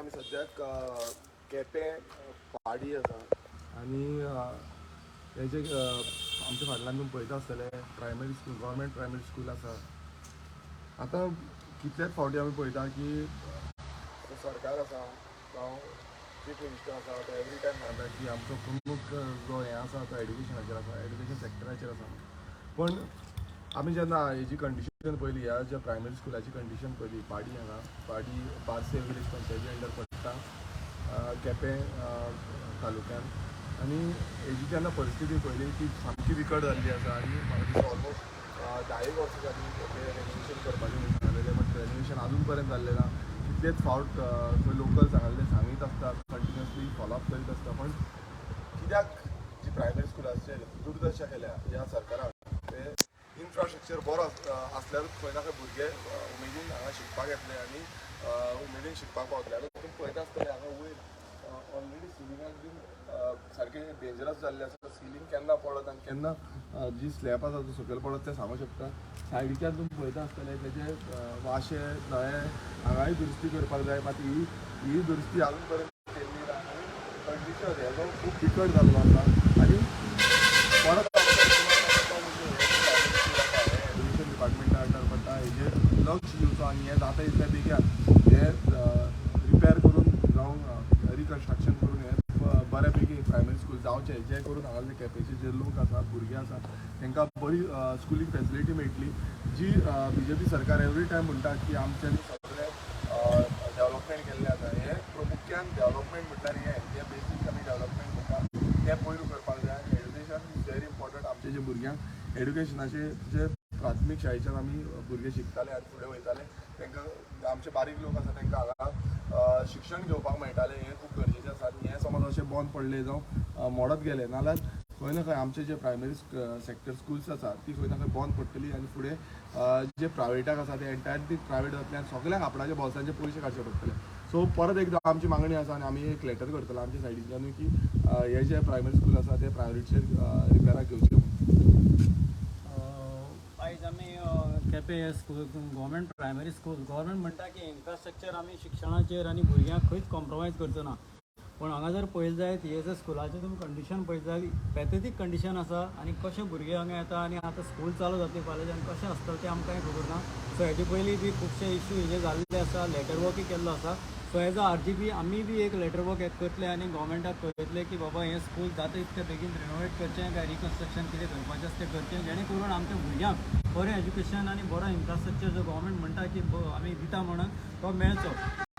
आमी सद्याक केपें पाडी आसा आनी हेजे आमच्या फाटल्यान तुमी पळयता आसतले primary school, government primary school आसा. आतां कितलेच फावटी आमी पळयता की सरकार आसा जावं चीफ मिनिस्टर आसा, तो एवरी टायम सांगता की आमचो प्रमुख जो हें आसा तो एड्युकेशनाचेर आसा, एड्युकेशन सेक्टराचेर आसा. पण आमी जेन्ना हेजी कंडिशन पळयली, ह्या ज्या प्रायमरी स्कुलाची कंडिशन पळयली, पाडी हांगा, पाडी बारसे विलेज पंचायती अंडर पडटा केपें तालुक्यान, आनी हेजी जेन्ना परिस्थिती पळयली ती सामकी बिकट जाल्ली आसा. आनी म्हाका दिसता ऑलमोस्ट 10 एक वर्सां जालीं तें रेनोवेशन करपाचें म्हणून सांगलेलें, बट रेनोवेशन आजून पर्यंत जाल्लें ना. कितलेच फावट खंय लोकल्स हांगासरले सांगीत आसता, कंटिन्युअसली फॉलोअप करीत आसता, पण कित्याक जी प्रायमरी स्कुलाचेर दुर्दशा केल्या ह्या सरकारान? ते इन्फ्रास्ट्रक्चर बरो आसल्यारूच खंय ना खंय भुरगे उमेदीन हांगा शिकपाक येतले आनी उमेदीन शिकपाक पावतले. आतां तुमी पळयता आसतले, हांगा वयर ऑलरेडी सिलिंगाक बीन सारकें डेंजरस जाल्लें आसा. सिलींग केन्ना पडत आनी केन्ना जी स्लॅब आसा तो सकयल पडत तें सांगूंक शकता. सायडीच्यान तुमी पळयता आसतले, तेजे वाशे नळे हांगाय दुरुस्ती करपाक जाय, मात ही ही दुरुस्ती अजून पर्यंत केल्ली ना आनी कंडिशन हेजो खूब बिकट जाल्लो आसा. आनी परत एज्युकेशन डिपार्टमेंटा अंडर पडटा, हेजेर लक्ष दिवचो आनी हें जाता तितल्या बेगीन हें रिपेर करून जावं रिकन्स्ट्रक्शन करून हें बऱ्या पैकी प्रायमरी स्कूल जावचें, जें करून हांगासरले केपेंचे जे लोक आसा, भुरगे आसा, तांकां बरी स्कुलींग फेसिलिटी मेळटली. जी बीजेपी सरकार एवरी टायम म्हणटा की आमच्यांनी सगळें डेव्हलपमेंट केल्लें आसा, हें प्रामुख्यान डेव्हलपमेंट म्हटल्यार हें जें बेसीक आमी डेव्हलपमेंट म्हणटा तें पयलू करपाक जाय. Education is very important. आमचे जे भुरग्यांक एड्युकेशनाचे जे प्राथमीक शाळेच्यान आमी भुरगे शिकताले आनी फुडें वयताले, तांकां आमचे बारीक लोक आसा तांकां हांगा शिक्षण घेवपाक मेळटालें, हें खूब गरजेचें आसा. आनी हें समज अशें बंद पडलें जावं मोडत गेलें नाल्यार खंय ना खंय आमचे जे प्रायमरी सेक्टर स्कुल्स आसा ती खंय ना खंय बंद पडटली आनी फुडें जे प्रायवेटाक आसा ते एंटायरली प्रायवेट जातले आनी सगळ्यांक आपणाच्या बोल्सांचे पयशे काडचे पडटले. सो परत एकदां आमची मागणी आसा आनी आमी एक लेटर करतले आमच्या सायडींतल्यानूय की हे जे प्रायमरी स्कूल आसा ते प्रायोरिटीचेर रिपेराक घेवचे. आयज आमी Quepem school, government primary school, government म्हणटा की इन्फ्रास्ट्रक्चर आमी शिक्षणाचेर आनी भुरग्यांक खंयच कॉम्प्रोमायज करचो ना, पूण हांगा जर पळयत जायत, हे जर स्कुलाचें तुमी कंडिशन पळयत जाल्यार पॅथेटीक कंडिशन आसा. आनी कशें भुरगे हांगा येता आनी आतां स्कूल चालू जातली फाल्यां आनी कशें आसतलें तें आमकां खबर ना. सो हेजे पयलीं बी खुबशे इश्यू हेजे जाल्ले आसा, लेटर वर्कय केल्लो आसा. सो एज अ आरजीपी आमी बी एक लेटर वर्क एक करतले आनी गव्हर्मेंटाक कळयतले की बाबा हें स्कूल जाता तितकें बेगीन रिनोवेट करचें काय रिकन्स्ट्रक्शन कितें करपाचें आसा तें करचें, जेणे करून आमच्या भुरग्यांक बरें एज्युकेशन आनी बरो इन्फ्रास्ट्रक्चर जो गव्हर्मेंट म्हणटा की आमी दिता म्हणून तो मेळचो.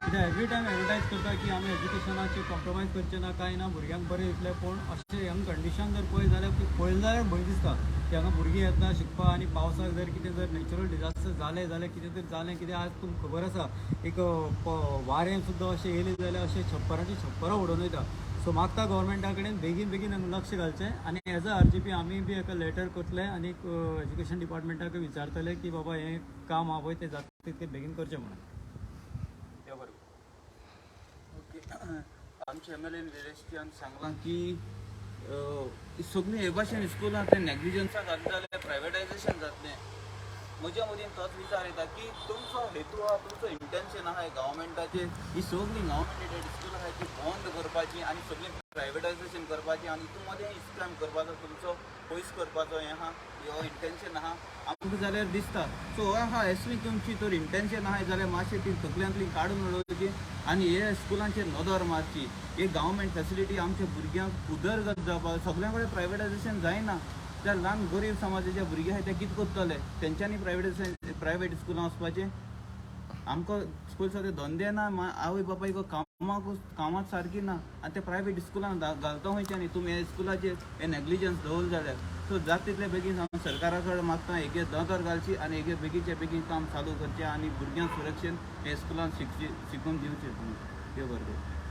कित्याक एवरी टायम एडवर्टायज करता की आमी एज्युकेशनाचेर कॉम्प्रोमायज करचे ना, कांय ना, भुरग्यांक बरें दितले, पूण अशें हांगा कंडिशन जर पळयत जाल्यार, ती पळयलें जाल्यार भंय दिसता की हांगा भुरगीं येता शिकपाक आनी पावसाक जर कितें जर नॅचरल डिजास्टर जालें जाल्यार, कितें तरी जालें, कितें आज तुमकां खबर आसा, एक वारें सुद्दां अशें येयलें जाल्यार अशें छप्पराचीं छप्परां उडोवन वयता. सो मागता गव्हर्मेंटा कडेन बेगीन बेगीन हांगा लक्ष घालचें आनी एज अ आरजीपी आमी बी एका लेटर करतले आनी एज्युकेशन डिपार्टमेंटाक विचारतले की बाबा हें काम आहा पळय तें जाता तितकें बेगीन करचें म्हणून. देव बरें करूं. ओके, आमच्या एमएलएन विलेजच्यान सांगलां की सगळीं हे भाशेन स्कुलां ते नेग्लिजन्सा घातले जाल्यार प्रायवेटायजेशन जातलें. म्हज्या मदीं तोच विचार येता की तुमचो हेतू आहा, तुमचो इंटेन्शन आहा गव्हर्मेंटाचेर ही सगळीं गव्हर्मेंट एडेड स्कूल आहा ती बंद करपाची आनी सगळीं प्रायवेटायजेशन करपाची आनी हितून मदें स्कॅम करपाचो, तुमचो पयस करपाचो हें आहा, हो इंटेन्शन आहा आमकां जाल्यार दिसता. सो आहा एसली तुमची तर इंटेन्शन आहा जाल्यार मातशें ती तकल्यांतली काडून उडोवची आनी हे स्कुलांचेर नदर मारची. एक गव्हर्मेंट फेसिलिटी आमच्या भुरग्यांक उदरगत जावपाक, सगळ्या कडेन प्रायवेटायजेशन जायना. त्या ल्हान गरीब समाजाचे भुरगे आहाय ते कितें करतले? तेंच्यांनी प्रायवेट स्कुलां वचपाचें? आमकां स्कूल सद्या धंदे ना, आवय बापायक कामाक कामाक सारकी ना आनी ते प्रायवेट स्कुलान घालता खंयच्यानी तुमी हे स्कुलाचेर हे नेग्लिजन्स दवरले जाल्यार? सो जाता तितले बेगीन हांव सरकारा कडेन मागता, हेगेर नदर घालची आनी हेगेर बेगीनच्या बेगीन काम चालू करचें आनी भुरग्यांक सुरक्षेन हे स्कुलान शिकचे, शिकून दिवचें तुमी. देव बरें करूं.